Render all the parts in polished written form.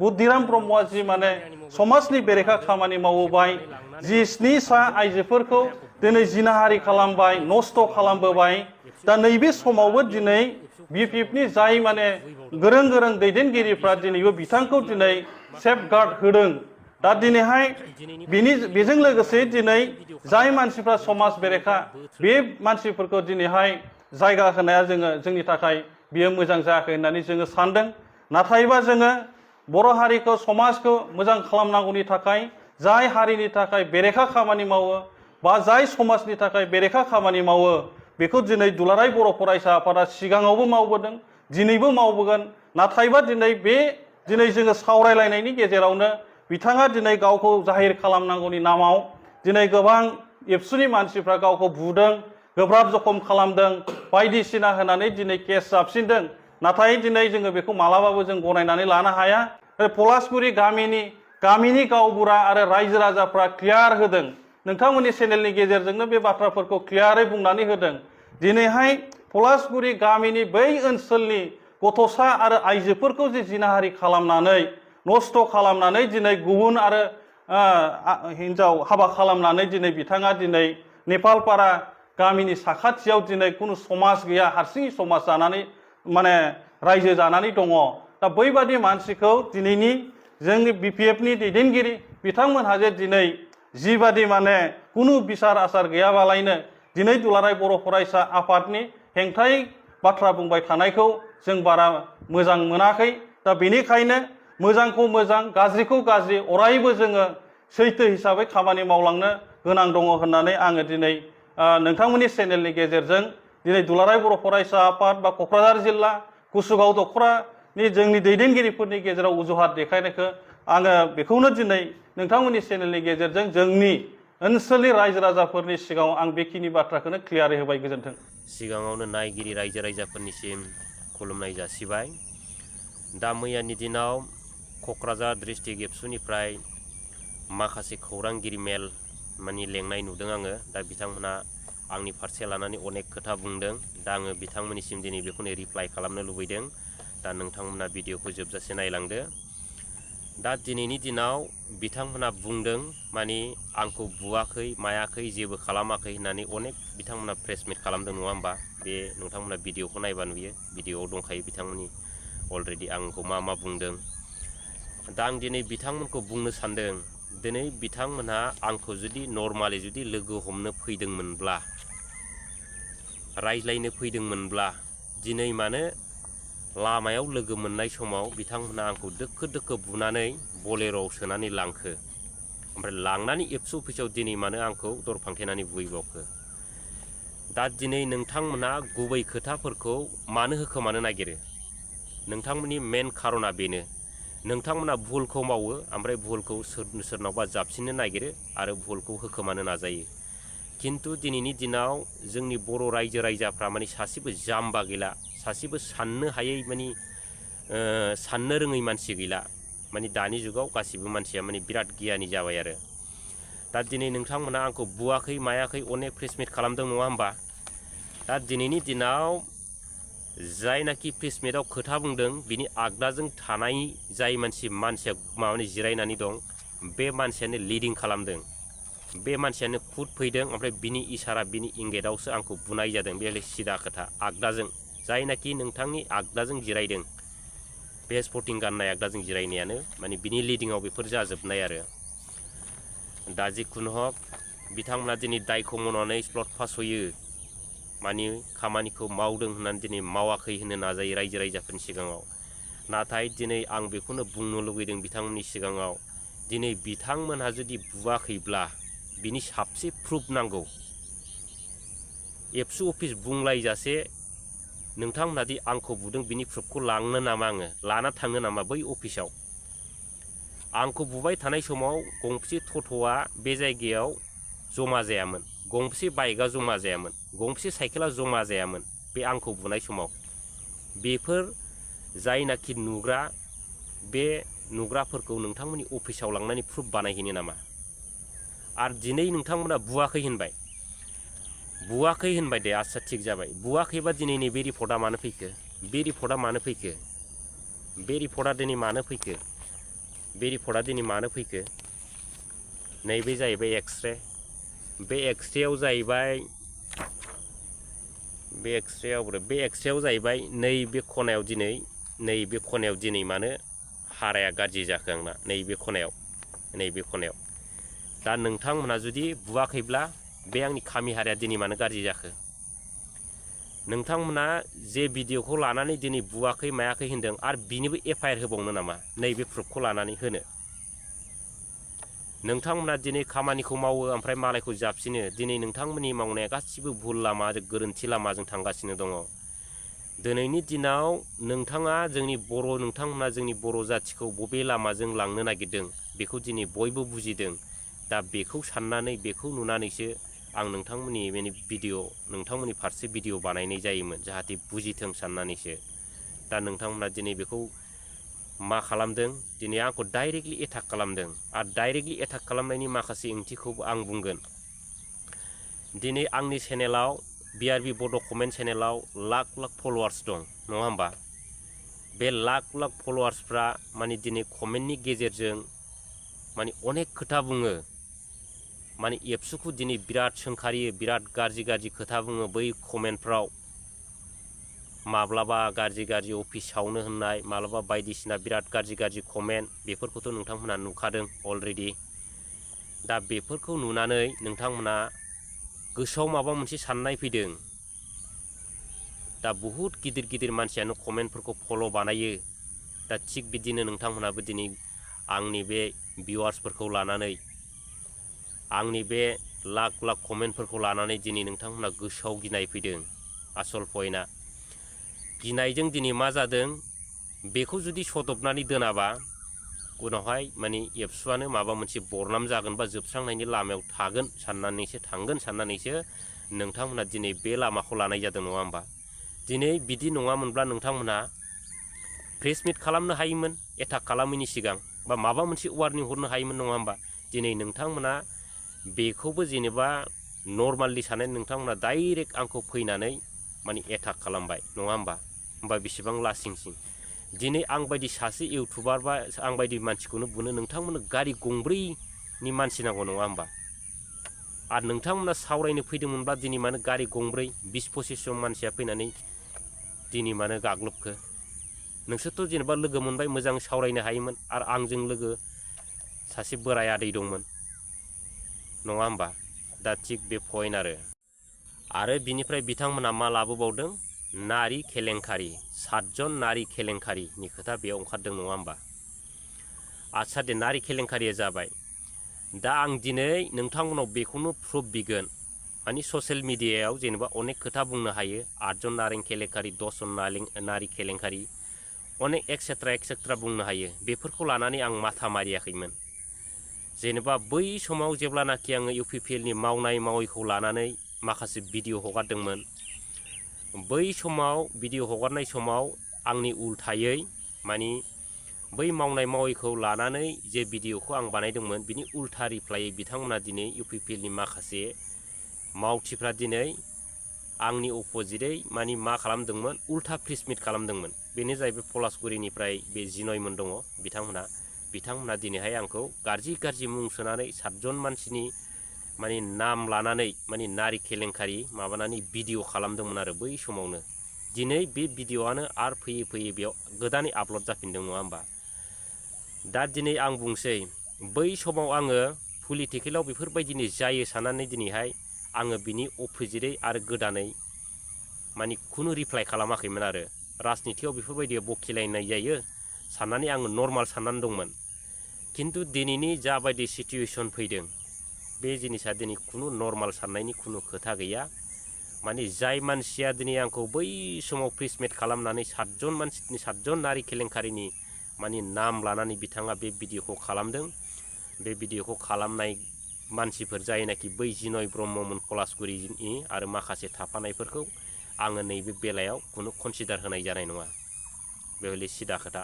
बुद्धिराम ब्रह्मआ जि माने समाजनि बेरेखा खामानि मावबाय जि 7 सा आइजोफोरखौ दिनै जिनाहारि खालामबाय नस्थ' खालामबोबाय दा नैबे समावबो दिनै बिपिएफनि जाय माने गोरों गोरों दैदेनगिरिफ्रा दिनैबो बिथांखौ दिनै सेफगार्ड होदों दा दिनैहाय बेजों लोगोसे दिनै जाय मानसिफ्रा समाज बेरेखा बे मानसिफोरखौ दिनैहाय जायगा होनाया जोंनि थाखाय बियो मोजां जायाखै होननानै जोङो सानदों नाथायबा जोङो बर' हारिखौ समाजखौ मोजां खालामनांगौनि थाखाय जाय हारिनि थाखाय बेरेखा खामानि मावो बा जाय समाजनि थाखाय बेरेखा खामानि मावो बेखौ दिनै दुलाराय बर' फरायसा आफादा सिगाङावबो मावबोदों दिनैबो मावबोगोन नाथायबा दिनै जोङो सावरायलायनायनि गेजेरावनो बिथाङा दिनै गावखौ जाहिर खालामनांगौनि नामाव दिनै गोबां एबसुनि मानसिफ्रा गावखौ बुदों गोब्राब जखम खालामदों बायदिसिना होनानै दिनै केस जाबसिनदों नाथाय दिनै जोङो बेखौ मालाबाबो जों गनायनानै लानो हाया पलासगुरि गामिनि गावबुरा आरो रायजो राजाफ्रा क्लियार होदों नोंथांमोननि चेनेलनि गेजेरजोंनो बे बाथ्राफोरखौ क्लियारै बुंनानै होदों दिनैहाय पलासगुरि गामिनि बै ओनसोलनि गथ'सा आरो आइजोफोरखौ जे जिनाहारि खालामनानै नस्थ' खालामनानै दिनै गुबुन आरो हिन्जाव हाबा खालामनानै दिनै बिथाङा दिनै नेपालपारा गामिनि साखाथियाव दिनै कुनु समाज गैया हारसिङै समाज जानानै माने रायजो जानानै दङ दा बैबादि मानसिखौ दिनैनि जोंनि बिपिएफनि दैदेनगिरि बिथांमोनहा जे दिनै जिबादि माने कुनु बिसार आसार गैयाबालायनो दिनै दुलाराय बर' फरायसा आफादनि हेंथायै बाथ्रा बुंबाय थानायखौ जों बारा मोजां मोनाखै दा बेनिखायनो मोजांखौ मोजां गाज्रिखौ गाज्रि अरायबो जोङो सैथो हिसाबै खामानि मावलांनो गोनां दङ होननानै आङो दिनै नोंथांमोननि चेनेलनि गेजेरजों दिनै दुलाराय बर' फरायसा आफाद बा क'क्राझार जिल्ला कुसुगाव दख'रानि जोंनि दैदेनगिरिफोरनि गेजेराव उजुहात देखायनायखौ आङो बेखौनो दिनै नोंथांमोननि चेनेलनि गेजेरजों जोंनि ओनसोलनि रायजो राजाफोरनि सिगाङाव आं बेखिनि बाथ्राखौनो क्लियारै होबाय गोजोन्थों सिगाङावनो नायगिरि रायजो राजाफोरनिसिम खुलुमनाय जासिबाय दा मैयानि दिनाव क'क्राझार डिस्ट्रिक्ट एबसुनिफ्राय माखासे खौरांगिरि मेल माने लेंनाय नुदों आङो दा बिथांमोना आंनि फारसे लानानै अनेक खोथा बुंदों दा आङो बिथांमोननिसिम दिनै बेखौनो रिप्लाइ खालामनो लुबैदों दा नोंथांमोना भिडिअखौ जोबजासे नायलांदो दा दिनैनि दिनाव बिथांमोना बुंदों माने आंखौ बुवाखै मायाखै जेबो खालामाखै होननानै अनेक बिथांमोना प्रेस मिट खालामदों नङा होमबा बे नोंथांमोना भिडिअखौ नायबा नुयो भिडिअआव दंखायो बिथांमोननि अलरेडि आंखौ मा मा बुंदों दा आं दिनै बिथांमोनखौ बुंनो सानदों दिनै बिथांमोनहा आंखौ जुदि नर्मालि जुदि लोगो हमनो फैदोंमोनब्ला रायज्लायनो फैदोंमोनब्ला दिनै मानो लामायाव लोगो मोननाय समाव बिथांमोनहा आंखौ दोखो दोखो बुनानै बलेर'आव सोनानै लांखो ओमफ्राय लांनानै एबसु अफिसाव दिनै मानो आंखौ दर फांथेनानै बुहैबावखो दा दिनै नोंथांमोनहा गुबै खोथाफोरखौ मानो होखोमानो नागिरो नोंथांमोननि मेन खारना बेनो नोंथांमोना भुलखौ मावो ओमफ्राय भुलखौ सोरनावबा जाबसिननो नागिरो आरो भुलखौ होखोमानो नाजायो खिन्थु दिनैनि दिनाव जोंनि बर' रायजो राजाफ्रा माने सासेबो जाम्बा गैला सासेबो साननो हायै माने साननो रोङै मानसि गैला माने दानि जुगाव गासिबो मानसिया माने बिराद गियानि जाबाय आरो दा दिनै नोंथांमोना आंखौ बुवाखै मायाखै अनेक प्रेसमिट खालामदों नङा होमबा दा दिनैनि दिनाव जायनाखि प्रेसमिटआव खोथा बुंदों बिनि आगदाजों थानाय जाय मानसिया माबानि जिरायनानै दं बे मानसियानो लिडिं खालामदों बे मानसियानो खुद फैदों ओमफ्राय बिनि इसारा बिनि इंगेटआवसो आंखौ बुनाय जादों बे सिदा खोथा आगदाजों जायनाखि नोंथांनि आगदाजों जिरायदों बे स्पर्टिं गाननाय आगदाजों जिरायनायानो माने बिनि लिडिंआव बेफोर जाजोबनाय आरो दा जिखुनु हक बिथांमोना दिनै दायखौ मावनानै स्लट फासयो माने खामानिखौ मावदों होननानै दिनै मावाखै होननो नाजायो रायजो राजाफोरनि सिगाङाव नाथाय दिनै आं बेखौनो बुंनो लुगैदों बिथांमोननि सिगाङाव दिनै बिथांमोनहा जुदि बुवाखैब्ला बिनि साबसे प्रुफ नांगौ एबसु अफिस बुंलायजासे नोंथांमोनहा दि आंखौ बुदों बिनि प्रुफखौ लांनो नामा आङो लाना थांनो नामा बै अफिसाव आंखौ बुबाय थानाय समाव गंसे टट'आ बे जायगायाव जमा जायामोन गंसे बाइकआ जमा जायामोन गंसे साइकेला जमा जायामोन बे आंखौ बुनाय समाव बेफोर जायनाखि नुग्रा बे नुग्राफोरखौ नोंथांमोननि अफिसाव लांनानै प्रुफ बानायहैनो नामा आरो दिनै नोंथांमोना बुवाखै होनबाय दे आच्छा थिग जाबाय बुवाखैबा दिनै नैबे रिपर्टआ मानो फैखो बे रिपर्टआ दिनै मानो फैखो बे रिपर्टआ दिनै मानो फैखो नैबे जाहैबाय एक्सरे बे एक्सरेयाव जाहैबाय बे एक्सरेयाव जाहैबाय नैबे खनायाव दिनै मानो हाराया गाज्रि जाखो आंना नैबे खनायाव दा नोंथांमोना जुदि बुवाखैब्ला बे आंनि खामि हाराया दिनै मानो गाज्रि जाखो नोंथांमोना जे भिडिअखौ लानानै दिनै बुवाखै मायाखै होनदों आरो बिनिबो एफआइआर होबावनो नामा नैबे प्रुफखौ लानानै होनो नोंथांमोना दिनै खामानिखौ मावो ओमफ्राय मालायखौ जाबसिनो दिनै नोंथांमोननि मावनाया गासिबो भुल लामा गोरोन्थि लामाजों थांगासिनो दङ दिनैनि दिनाव नोंथांमोना जोंनि बर' जाथिखौ बबे लामाजों लांनो नागिरदों बेखौ दिनै बयबो बुजिदों दा बेखौ साननानै बेखौ नुनानैसो आं नोंथांमोननि फारसे भिडिअ बानायनाय जायोमोन जाहाथे बुजिथों साननानैसो दा नोंथांमोना दिनै बेखौ मा खालामदों दिनै आंखौ डाइरेक्टलि एटाक खालामदों आरो डाइरेक्टलि एटाक खालामनायनि माखासे ओंथिखौबो आं बुंगोन दिनै आंनि चेनेलाव BRB बड' कमेन्ट चेनेलाव लाख फलोवार्स दं नङा होमबा बे लाख फलोवार्सफ्रा माने दिनै कमेन्टनि गेजेरजों माने अनेक खोथा बुङो माने एबसुखौ दिनै बिराद सोंखारियो बिराद गाज्रि खोथा बुङो बै कमेन्टफ्राव माब्लाबा गाज्रि अफिस सावनो होननाय माब्लाबा बायदिसिना बिराद गाज्रि कमेन्ट बेफोरखौथ' नोंथांमोना नुखादों अलरेडि दा बेफोरखौ नुनानै नोंथांमोना गोसोआव माबा मोनसे साननाय फैदों दा बहुद गिदिर मानसियानो कमेन्टफोरखौ फल' बानायो दा थिग बिदिनो नोंथांमोनाबो दिनै आंनि बे भिउवार्सफोरखौ लानानै आंनि बे लाख कमेन्टफोरखौ लानानै दिनै नोंथांमोना गोसोआव गिनाय फैदों आसल पइन्टआ गिनायजों दिनै मा जादों बेखौ जुदि सदबनानै दोनाबा उनावहाय माने एबसुआनो माबा मोनसे बरनाम जागोन बा जोबस्रांनायनि लामायाव थांगोन साननानैसो नोंथांमोना दिनै बे लामाखौ लानाय जादों नङा होमबा दिनै बिदि नङामोनब्ला नोंथांमोना प्रेस मिट खालामनो हायोमोन एटाक खालामैनि सिगां बा माबा मोनसे वार्निं हरनो हायोमोन नङा होमबा दिनै नोंथांमोना बेखौबो जेनेबा नर्मालि साननानै नोंथांमोना डाइरेक्ट आंखौ फैनानै माने एटाक खालामबाय नङा होमबा बेसेबां लासिंसिं दिनै आं बायदि सासे इउटुबार बा आं बायदि मानसिखौनो बुनो नोंथांमोननो गारि गंब्रैनि मानसि नांगौ नङा होमबा आरो नोंथांमोना सावरायनो फैदोंमोनब्ला दिनै मानो गारि गंब्रै 20-25 जन मानसिया फैनानै दिनै मानो गाग्लोबखो नोंसोरथ' जेनेबा लोगो मोनबाय मोजां सावरायनो हायोमोन आरो आंजों लोगो सासे बोराय आदै दंमोन नङा होमबा दा थिग बे पइन्ट आरो बिनिफ्राय बिथांमोना मा लाबोबावदों नारी केलेंकारि 7 जन नारी केलेंकारिनि खोथा बेयाव ओंखारदों नङा होमबा आच्छा दे नारी केलेंकारिया जाबाय दा आं दिनै नोंथांमोनाव बेखौनो प्रुफ बिगोन माने ससियेल मिडियायाव जेनेबा अनेक खोथा बुंनो हायो 8 जन नारें केलेंकारि 10 जन नारी केलेंकारि अनेक एक्सेट्रा बुंनो हायो बेफोरखौ लानानै आं माथा मारियाखैमोन जेनेबा बै समाव जेब्लानाखि आङो UPPLनि मावैखौ लानानै माखासे भिडिअ हगारदोंमोन बै समाव भिडिअ हगारनाय समाव आंनि उल्थायै माने बै मावैखौ लानानै जे भिडिअखौ आं बानायदोंमोन बिनि उल्था रिप्लायै बिथांमोना दिनै UPPLनि माखासे मावथिफ्रा दिनै आंनि अपोजिटै माने मा खालामदोंमोन उल्था प्रेस मिट खालामदोंमोन बेनो जाहैबाय पलासगुरिनिफ्राय बे जिनयमोन दङ बिथांमोना दिनैहाय आंखौ गाज्रि मुं सोनानै 7 जन मानसिनि माने नाम लानानै माने नारी केलेंकारि माबानानै भिडिअ खालामदोंमोन आरो बै समावनो दिनै बे भिडिअआनो आरो फैयै बेयाव गोदानै आपल'ड जाफिनदों नङा होमबा दा दिनै आं बुंसै बै समाव आङो पलिटिकेलाव बेफोरबायदिनो जायो साननानै दिनैहाय आङो बिनि अपोजिटै आरो गोदानै माने खुनु रिप्लाइ खालामाखैमोन आरो राजनितियाव बेफोरबायदि बखिलायनाय जायो साननानै आङो नर्माल साननानै दंमोन खिन्थु दिनैनि जाबायदि सिटुएसन फैदों बे जिनिसा दिनै खुनु नर्माल साननायनि खुनु खोथा गैया माने जाय मानसिया दिनै आंखौ बै समाव प्रेस मिट खालामनानै 7 जन नारी केलेंकारिनि माने नाम लानानै बिथाङा बे भिडिअखौ खालामदों बे भिडिअखौ खालामनाय मानसिफोर जायनाखि बै जिनय ब्रह्ममोन पलासगुरिनि आरो माखासे थाफानायफोरखौ आङो नैबे बेलायाव खुनु कनसिडार होनाय जानाय नङा बे हले सिदा खोथा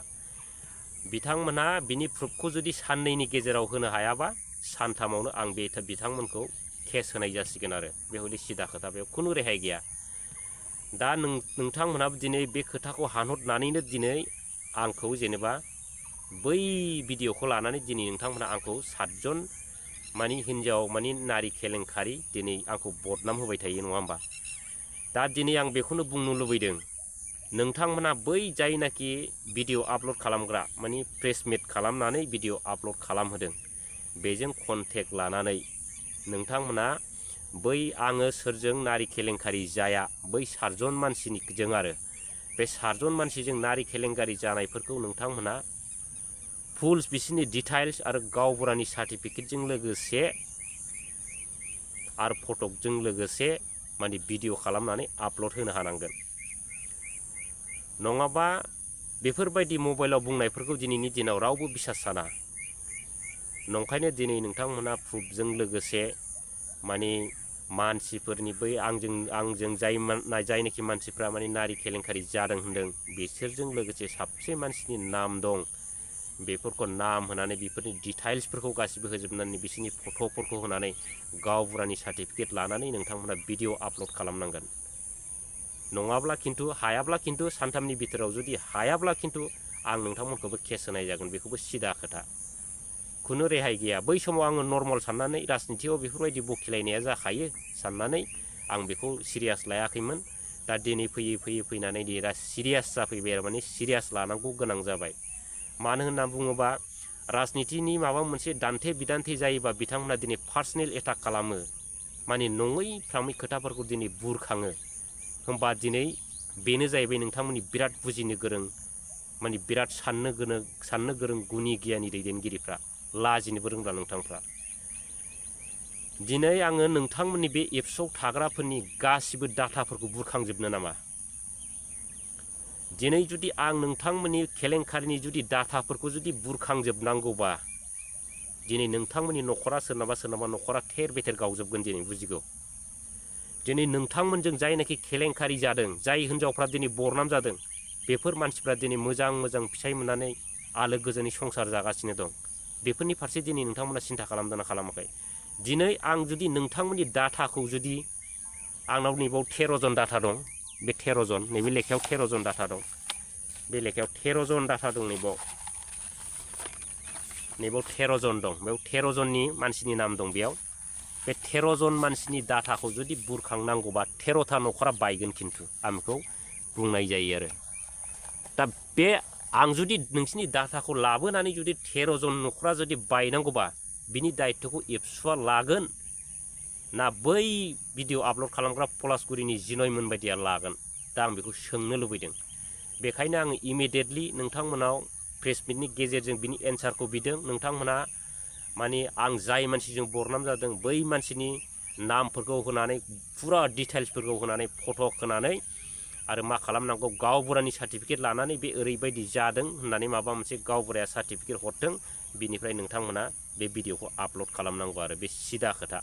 बिथांमोनहा बिनि प्रुफखौ जुदि साननैनि गेजेराव होनो हायाबा सानथामावनो आं बे बिथांमोनखौ केस होनाय जासिगोन आरो बे हले सिदा खोथा बेयाव खुनु रेहाय गैया दा नोंथांमोनहाबो दिनै बे खोथाखौ हानहरनानैनो दिनै आंखौ जेनेबा बै भिडिअखौ लानानै दिनै नोंथांमोना आंखौ 7 जन मानि हिन्जाव मानि नारी केलेंखारि दिनै आंखौ बदनाम होबाय थायो नङा होमबा। दा दिनै आं बेखौनो बुंनो लुबैदों नोंथांमोना बै जायनाखि भिडिअ आपल'ड खालामग्रा मानि प्रेस मिट खालामनानै भिडिअ आपल'ड खालामहोदों बेजों कन्टेक्ट लानानै नोंथांमोना बै आङो सोरजों नारी केलेंखारि जाया बै 7 जन मानसिजों आरो बे 7 जन मानसिजों नारी केलेंखारि जानायफोरखौ नोंथांमोना फुल बिसोरनि डिटेल्स आरो गावबुरानि सार्टिफिकेटजों लोगोसे आरो फटकजों लोगोसे माने भिडिअ खालामनानै आपल'ड होनो हानांगोन। नङाबा बेफोरबायदि मबाइलाव बुंनायफोरखौ दिनैनि दिनाव रावबो बिसास साना। नंखायनो दिनै नोंथांमोना प्रुफजों लोगोसे माने मानसिफोरनि बै आंजों जायनाखि मानसिफ्रा माने नारी केलेंखारि जादों होनदों बिसोरजों लोगोसे साबसे मानसिनि नाम दं बेफोरखौ नाम होनानै बेफोरनि डिटेल्सफोरखौ गासिबो होजोबनानै बिसोरनि फट'फोरखौ होनानै गावबुरानि सार्टिफिकेट लानानै नोंथांमोना भिडिअ आपल'ड खालामनांगोन। नङाब्ला खिन्थु हायाब्ला खिन्थु सानथामनि बिथोराव जुदि हायाब्ला खिन्थु आं नोंथांमोनखौबो केस होनाय जागोन बेखौबो सिदा खोथा। खुनु रेहाय गैया। बै समाव आङो नर्माल साननानै राजनितियाव बेफोरबायदि बखिलायनाया जाखायो साननानै आं बेखौ सिरियास लायाखैमोन। दा दिनै फैनानै दा सिरियास जाफैबाय आरो माने सिरियास लानांगौ गोनां जाबाय। मानो होनना बुङोबा राजनितिनि माबा मोनसे दान्थे बिदान्थे जायोबा बिथांमोना दिनै पार्सनेल एटाक खालामो माने नङै फ्रामै खोथाफोरखौ दिनै बुरखाङो। होमबा दिनै बेनो जाहैबाय नोंथांमोननि बिराद बुजिनो गोरों माने बिराद साननो गोरों गुनि गियानि दैदेनगिरिफ्रा लाजिनोबो रोंला नोंथांफ्रा। दिनै आङो नोंथांमोननि बे एबसुआव थाग्राफोरनि गासिबो डाटाफोरखौ बुरखांजोबनो नामा? दिनै जुदि आं नोंथांमोननि केलेंखारिनि जुदि डाटाफोरखौ जुदि बुरखांजोबनांगौबा दिनै नोंथांमोननि न'खरा सोरनाबा न'खरा थेर बेथेर गावजोबगोन दिनै बुजिगौ। दिनै नोंथांमोनजों जायनाखि केलेंखारि जादों जाय हिनजावफ्रा दिनै बरनाम जादों बेफोर मानसिफ्रा दिनै मोजां फिसाय मोननानै आलो गोजोनै संसार जागासिनो दं। बेफोरनि फारसे दिनै नोंथांमोना सिन्था खालामदोंना खालामाखै? दिनै आं जुदि नोंथांमोननि डाटाखौ जुदि आंनाव नैबाव 13 जन डाटा दं बे 13 जन नैबे लेखायाव 13 जन डाटा दं। बे लेखायाव 13 जन डाटा दं नैबाव 13 जन दं। बेयाव 13 जननि मानसिनि नाम दं बेयाव। बे 13 जन मानसिनि डाटाखौ जुदि बुरखांनांगौबा 13था न'खरा बायगोन खिन्थु आं बेखौ बुंनाय जायो आरो। दा बे आं जुदि नोंसिनि डाटाखौ लाबोनानै जुदि 13 जन न'खरा जुदि बायनांगौबा बिनि दायित्वखौ एबसुआ लागोन ना बै भिडिअ आपल'ड खालामग्रा पलासगुरिनि जिनयमोन बायदिया लागोन? दा आं बेखौ सोंनो लुबैदों। बेखायनो आङो इमिडियेटलि नोंथांमोनाव प्रेस मिटनि गेजेरजों बिनि एन्सारखौ बिदों। नोंथांमोना माने आं जाय मानसिजों बरनाम जादों बै मानसिनि नामफोरखौ होनानै फुरा डिटेल्सफोरखौ होनानै फट' होनानै आरो मा खालामनांगौ गावबुरानि सार्टिफिकेट लानानै बे ओरैबायदि जादों होननानै माबा मोनसे गावबुराया सार्टिफिकेट हरथों बिनिफ्राय नोंथांमोना बे भिडिअखौ आपल'ड खालामनांगौ आरो बे सिदा खोथा।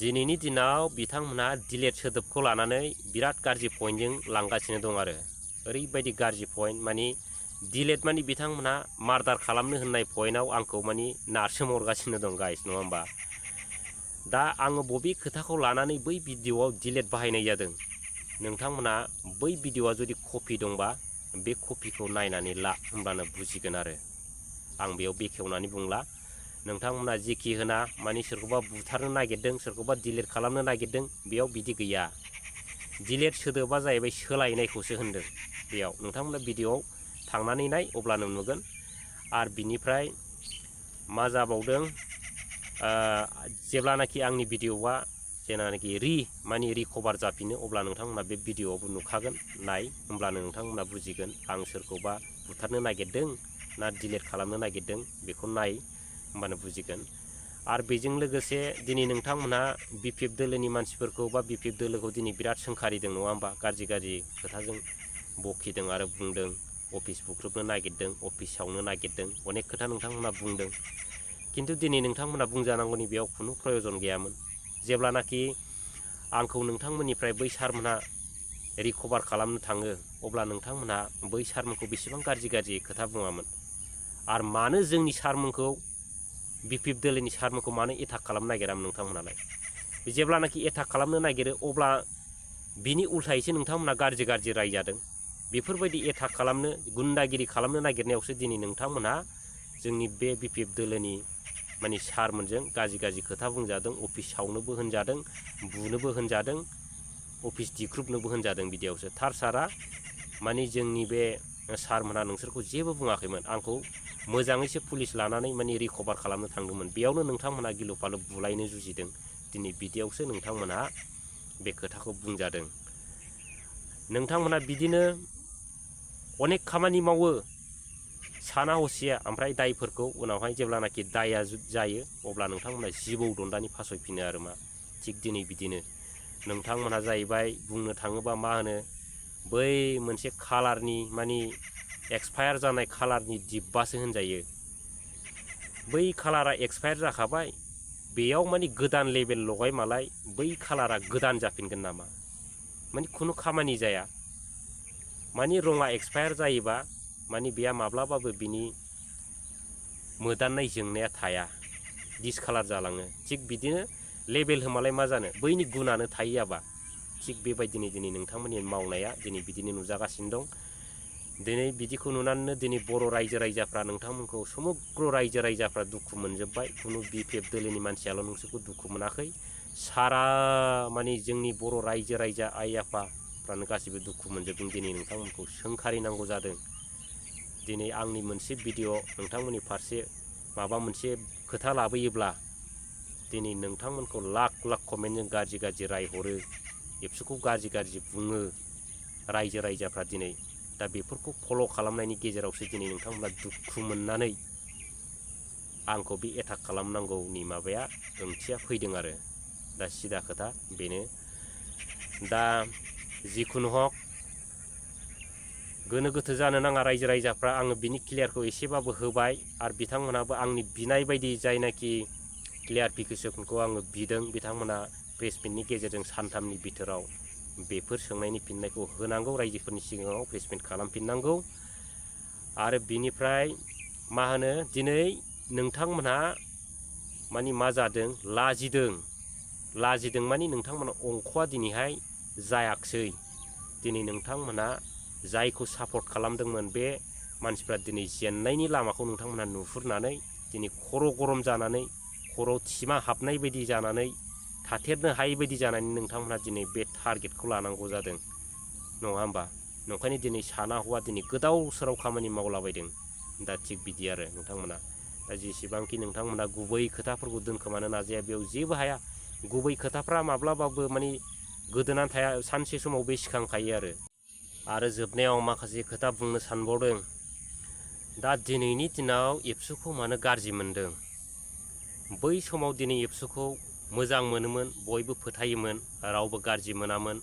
दिनैनि दिनाव बिथांमोना डिलेट सोदोबखौ लानानै बिराद गाज्रि पइन्टजों लांगासिनो दं आरो ओरैबायदि गाज्रि पइन्ट माने डिलेट माने बिथांमोना मार्डार खालामनो होननाय पइन्टआव आंखौ माने नारसोम हरगासिनो दं गाइस नङा होमबा। दा आङो बबे खोथाखौ लानानै बै भिडिअआव डिलेट बाहायनाय जादों नोंथांमोना बै भिडिअआ जुदि कपि दंबा बे कपिखौ नायनानै ला होमब्लानो बुजिगोन आरो आं बेयाव बेखेवनानै बुंला। नोंथांमोना जेखि होना माने सोरखौबा बुथारनो नागिरदों सोरखौबा डिलेट खालामनो नागिरदों बेयाव बिदि गैया। डिलेट सोदोबा जाहैबाय सोलायनायखौसो होनदों। बेयाव नोंथांमोना भिडिअआव थांनानै नाय अब्लानो नुगोन। आरो बिनिफ्राय मा जाबावदों जेब्लानाखि आंनि भिडिअआ जेनाखि रिकभार जाफिनो अब्ला नोंथांमोना बे भिडिअआवबो नुखागोन। नाय होमब्लानो नोंथांमोना बुजिगोन आं सोरखौबा बुथारनो नागिरदों ना डिलेट खालामनो नागिरदों बेखौ नाय होमबानो बुजिगोन। आरो बेजों लोगोसे दिनै नोंथांमोनहा बिपिएफ दोलोनि मानसिफोरखौ बा बिपिएफ दोलोखौ दिनै बिराद सोंखारिदों नङा होमबा। गाज्रि खोथाजों बखिदों आरो बुंदों अफिस बुख्रुबनो नागिरदों अफिस सावनो नागिरदों अनेक खोथा नोंथांमोना बुंदों। खिन्थु दिनै नोंथांमोना बुंजानांगौनि बेयाव खुनु प्रयजन गैयामोन। जेब्लानाखि आंखौ नोंथांमोननिफ्राय बै सारमोनहा रिकभार खालामनो थाङो अब्ला नोंथांमोनहा बै सारमोनखौ बेसेबां गाज्रि खोथा बुङामोन। आरो मानो जोंनि सारमोनखौ बिपिएफ दोलोनि सारमोनखौ मानो एटाक खालामनो नागिरामोन नोंथांमोनालाय? जेब्लानाखि एटाक खालामनो नागिरो अब्ला बिनि उल्थायैसो नोंथांमोना गाज्रि रायजादों। बेफोरबायदि एटाक खालामनो गुन्दागिरि खालामनो नागिरनायावसो दिनै नोंथांमोनहा जोंनि बे बिपिएफ दोलोनि माने सारमोनजों गाज्रि खोथा बुंजादों, अफिस सावनोबो होनजादों, बुनोबो होनजादों, अफिस दिख्रुबनोबो होनजादों। बिदियावसो थार सारा माने जोंनि बे सारमोनहा नोंसोरखौ जेबो बुङाखैमोन। आंखौ मोजाङैसो पुलिस लानानै माने रिकभार खालामनो थांदोंमोन। बेयावनो नोंथांमोनहा गिलु फालु बुलायनो जुजिदों। दिनै बिदियावसो नोंथांमोनहा बे खोथाखौ बुंजादों। नोंथांमोनहा बिदिनो अनेक खामानि मावो साना हसिया, ओमफ्राय दायफोरखौ उनावहाय जेब्लानाखि दाया जायो अब्ला नोंथांमोनहा जिबौ दन्दानि फासयफिनो आरो मा। थिग दिनै बिदिनो नोंथांमोनहा जाहैबाय बुंनो थाङोबा मा होनो बै मोनसे खालारनि माने एक्सपायार जानाय खालारनि डिब्बासो होनजायो। बै खालारा एक्सपायार जाखाबाय, बेयाव माने गोदान लेबेल लगाय मालाय बै खालारा गोदान जाफिनगोन नामा? माने खुनु खामानि जाया। माने रङा एक्सपायार जायोबा माने बेया माब्लाबाबो बिनि मोदाननाय जोंनाया थाया, डिसकालार जालाङो। थिग बिदिनो लेबेल होमालाय मा जानो, बैनि गुनानो थाहैयाबा। थिग बेबायदिनो दिनै नोंथांमोननि मावनाया दिनै बिदिनो नुजागासिनो दं। दिनै बिदिखौ नुनानैनो दिनै बर' रायजो राजाफ्रा नोंथांमोनखौ समग्र रायजो राजाफ्रा दुखु मोनजोब्बाय। खुनु बिपिएफ दोलोनि मानसियाल' नोंसोरखौ दुखु मोनाखै, सारा माने जोंनि बर' रायजो राजा आइ आफाफ्रानो गासिबो दुखु मोनजोबदों। दिनै नोंथांमोनखौ सोंखारिनांगौ जादों। दिनै आंनि मोनसे भिडिअ' नोंथांमोननि फारसे माबा मोनसे खोथा लाबोयोब्ला दिनै नोंथांमोनखौ लाख लाख कमेन्टजों गाज्रि रायहरो, एबसुखौ गाज्रि बुङो रायजो राजाफ्रा दिनै। दा बेफोरखौ फल' खालामनायनि गेजेरावसो दिनै नोंथांमोना दुखु मोननानै आंखौ बे एटाक खालामनांगौनि माबाया ओंथिया फैदों आरो। दा सिदा खोथा बेनो। दा जिखुनु हक गोनो गोथो जानो नाङा रायजो राजाफ्रा। आङो बिनि क्लियारखौ एसेबाबो होबाय आरो बिथांमोनहाबो आंनि बिनाय बायदि जायनाखि क्लियारफिकेसनखौ आङो बिदों बिथांमोना प्रेस मिटनि गेजेरजों सानथामनि बिथोराव बेफोर सोंनायनि फिननायखौ होनांगौ, रायजोफोरनि सिगाङाव प्रेस मिट खालामफिननांगौ। आरो बिनिफ्राय मा होनो दिनै नोंथांमोनहा मानि मा जादों, लाजिदों मानि नोंथांमोना अंख'आ दिनैहाय जायाखसै। दिनै नोंथांमोना जायखौ सापर्ट खालामदोंमोन बे मानसिफ्रा दिनै जेननायनि लामाखौ नोंथांमोनहा नुहुरनानै दिनै खर' गरम जानानै, खर' थिमा हाबनाय बायदि जानानै, थाथेरनो हायै बायदि जानानै नोंथांमोनहा दिनै बे टारगेटखौ लानांगौ जादों, नङा होमबा? नंखायनो दिनै साना हौवा दिनै गोदाव सोराव खामानि मावलाबायदों। दा थिग बिदि आरो नोंथांमोना। दा जेसेबांखि नोंथांमोना गुबै खोथाफोरखौ दोनखोमानो नाजाया बेयाव जेबो हाया। गुबै खोथाफ्रा माब्लाबाबो माने गोदोनानै थाया, सानसे समाव बे सिखांखायो आरो जोबनायाव माखासे खोथा बुंनो सानबावदों। दा दिनैनि दिनाव एबसुखौ मानो गाज्रि मोनदों? बै समाव दिनै एबसुखौ मोजां मोनोमोन, बयबो फोथायोमोन, रावबो गाज्रि मोनामोन।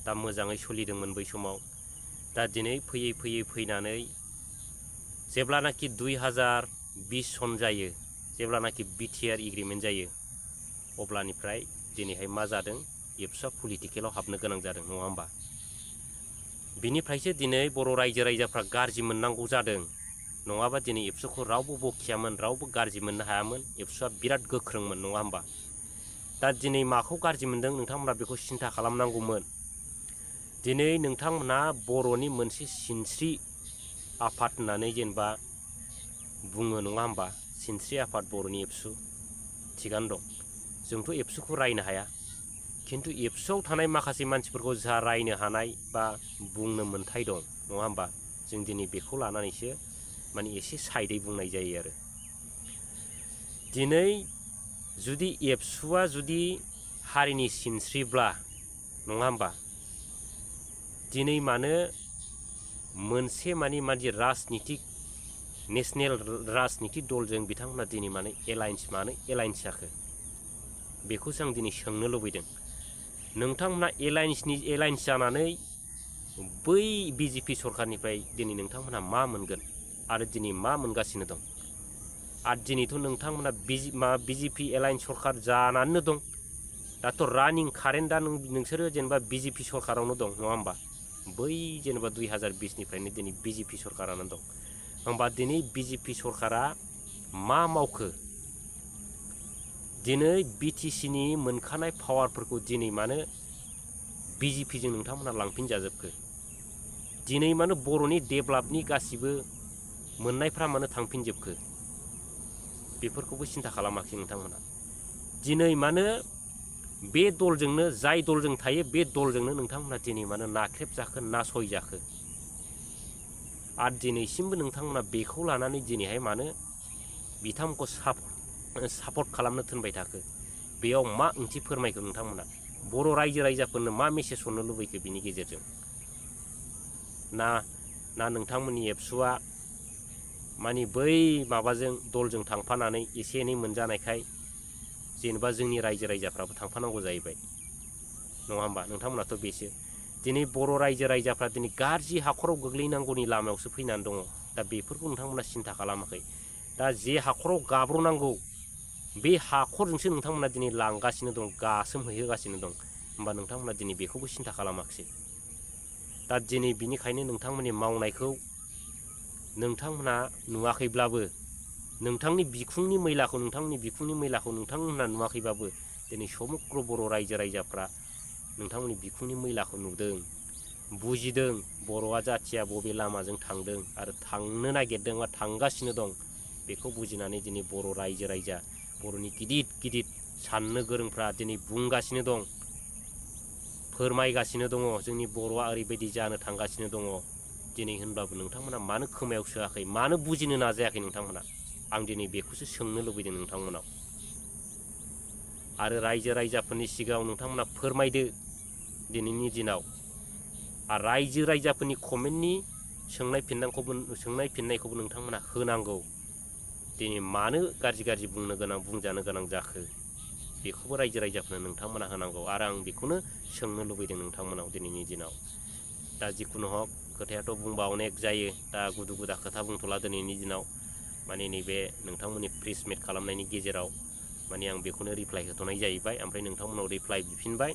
दा मोजाङै सोलिदोंमोन बै समाव। दा दिनै फैयै फैनानै जेब्लानाखि 2020 सन जायो, जेब्लानाखि बिटिआर एग्रिमेन्ट जायो, अब्लानिफ्राय दिनैहाय मा जादों, एबसुआ पलिटिकेलाव हाबनो गोनां जादों, नङा होमबा? बिनिफ्रायसो दिनै बर' रायजो राजाफ्रा गाज्रि मोननांगौ जादों। नङाबा दिनै एबसुखौ रावबो बखियामोन, रावबो गाज्रि मोननो हायामोन। एबसुआ बिराद गोख्रोंमोन, नङा होमबा? दा दिनै माखौ गाज्रि मोनदों नोंथांमोना बेखौ सिन्था खालामनांगौमोन। दिनै नोंथांमोना बर'नि मोनसे सिनस्रि आफाद होननानै जेनेबा बुङो, नङा होमबा? सिनस्रि आफाद बर'नि एबसु, थिगानो दं। जोंथ' एबसुखौ रायनो हाया, खिन्थु एबसुआव थानाय माखासे मानसिफोरखौ जा रायनो हानाय बा बुंनो मोन्थाय दं, नङा होमबा? जों दिनै बेखौ लानानैसो माने एसे साइडै बुंनाय जायो आरो। दिनै जुदि एबसुआ जुदि हारिनि सिनस्रिब्ला, नङा होमबा? दिनै मानो मोनसे माने राजनितिक नेसनेल राजनितिक दलजों बिथांमोना दिनै मानो एलायन्स जाखो? बेखौसो आं दिनै सोंनो लुबैदों। नोंथांमोना एलायन्स जानानै बै बिजेपि सरखारनिफ्राय दिनै नोंथांमोना मा मोनगोन आरो दिनै मा मोनगासिनो दं? आरो दिनैथ' नोंथांमोना बिजेपि एलायन्स सरखार जानानैनो दं। दाथ' रानिं कारेन्ट दा नोंसोरो जेनेबा बिजेपि सरकारावनो दं, नङा होमबा? बै जेनेबा 2020निफ्रायनो दिनै बिजेपि सरकारानो दं। होमबा दिनै बिजेपि सरकारा मा मावखो? दिनै बिटिसिनि मोनखानाय पावारफोरखौ दिनै मानो बिजेपिजों नोंथांमोना लांफिनजाजोबखो? दिनै मानो बर'नि डेभेलपनि गासिबो मोननायफ्रा मानो थांफिनजोबखो बेफोरखौबो सिन्था खालामाखै नोंथांमोना। दिनै मानो बे दलजोंनो जाय दलजों थायो बे दलजोंनो नोंथांमोना दिनै मानो नाख्रेबजाखो नासयजाखो आरो दिनैसिमबो नोंथांमोना बेखौ लानानै दिनैहाय मानो बिथांमोनखौ सापर्ट खालामनो थिनबाय थाखो बेयाव मा ओंथि फोरमायखो नोंथांमोना बर' रायजो राजाफोरनो मा मेसेज हरनो लुबैखो बिनि गेजेरजों ना नोंथांमोननि एबसुआ मानि बै माबाजों दलजों थांफानानै एसे एनै मोनजानायखाय जेनेबा जोंनि रायजो राजाफ्राबो थांफानांगौ जाहैबाय नङा होमबा नोंथांमोनाथ' बेसो दिनै बर' रायजो राजाफ्रा दिनै गाज्रि हाखराव गोग्लैनांगौनि लामायावसो फैनानै दङ दा बेफोरखौ नोंथांमोना सिन्था खालामाखै दा जे हाखराव गाब्र'नांगौ बे हाखरजोंसो नोंथांमोना दिनै लांगासिनो दं गासोमहैहोगासिनो दं होमबा नोंथांमोना दिनै बेखौबो सिन्था खालामाखिसै दा दिनै बिनिखायनो नोंथांमोननि मावनायखौ नोंथांमोना नुवाखैब्लाबो नोंथांमोननि बिखुंनि मैलाखौ नोंथांमोना नुवाखैबाबो दिनै समग्र बर' रायजो राजाफ्रा नोंथांमोननि बिखुंनि मैलाखौ नुदों बुजिदों बर'आ जाथिया बबे लामाजों थांदों आरो थांनो नागिरदों बा थांगासिनो दं बेखौ बुजिनानै दिनै बर' रायजो राजा बर'नि गिदिर साननो गोरोंफ्रा दिनै बुंगासिनो दं फोरमायगासिनो दङ जोंनि बर'आ ओरैबायदि जानो थांगासिनो दङ दिनै होनब्लाबो नोंथांमोना मानो खोमायाव सोआखै मानो बुजिनो नाजायाखै नोंथांमोना आं दिनै बेखौसो सोंनो लुबैदों नोंथांमोनाव आरो रायजो राजाफोरनि सिगाङाव नोंथांमोना फोरमायदो दिनैनि दिनाव आरो रायजो राजाफोरनि कमेन्टनि सोंनाय फिननायखौबो नोंथांमोना होनांगौ दिनै मानो गाज्रि बुंजानो गोनां जाखो बेखौबो रायजो राजाफोरनो नोंथांमोना होनांगौ आरो आं बेखौनो सोंनो लुबैदों नोंथांमोनाव दिनैनि दिनाव दा जिखुनु हक खोथायाथ' बुंबा अनेक जायो दा गुदु गुदा खोथा बुंथ'ला दिनैनि दिनाव माने नैबे नोंथांमोननि प्रेस मिट खालामनायनि गेजेराव माने आं बेखौनो रिप्लाइ होथ'नाय जाहैबाय ओमफ्राय नोंथांमोनाव रिप्लाइ बिफिनबाय